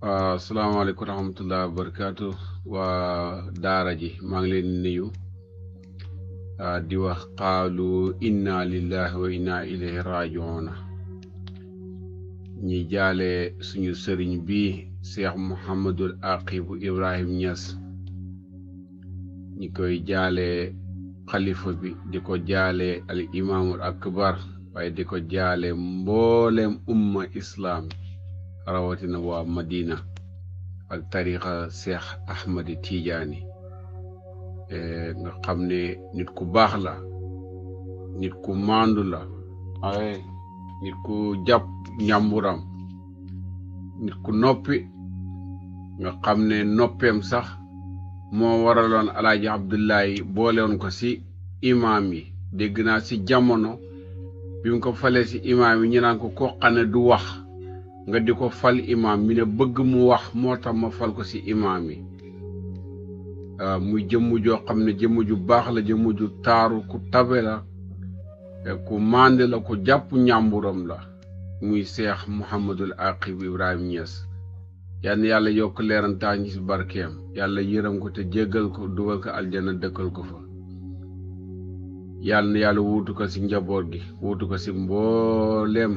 Assalamualaikum warahmatullahi wabarakatuh wa daara ji maa ngi leen nuyu di wax qaalu inna lillahi wa inna ilayhi raji'un ñi jaale suñu sëriñ bi Cheikh Mouhamadul Aqib Ibrahim Niass ñi koy jaale xalifa bi di ko jaale al imaamul akbar waaye di ko jaale mboolem umma islam rawatina waa Madina ak tariqa Cheikh Ahmad Tidiane nga xam ne nit ku baax la, nit ku maandu la, ay nit ku jàpp ñàmburam, nit ku noppi nga xam ne noppeem sax moo waraloon alaaji Abdullahi boolewoon ko si imaam yi. dégg naa si jamono bi mu ko falee si imaam yi ñu naan ko koo xam ne du wax nga di ko fal imaam mi ne bëgg mu wax moo tax ma fal ko si imaam yi. muy jëmm joo xam ne jëmm ju baax la, jëmm ju taaru, ku tabe la, ku màndi la, ku jàpp ñàmburam la, muy Cheikh Mouhamadul Aqib Ibrahim Niass. yal na yàlla yokk leerantaa ñi si barkeem, yàlla yërëm ko te jéggal ko, dugal ko aljana, dëkkal ko fa. yal na yàlla wuutu ko si njaboot gi, wuutu ko si mbooleem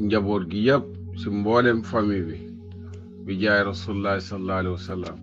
njaboot gi yëpp, si mbooleem famille bi jaay rasulullahi sallallahu alayhi wa sallam.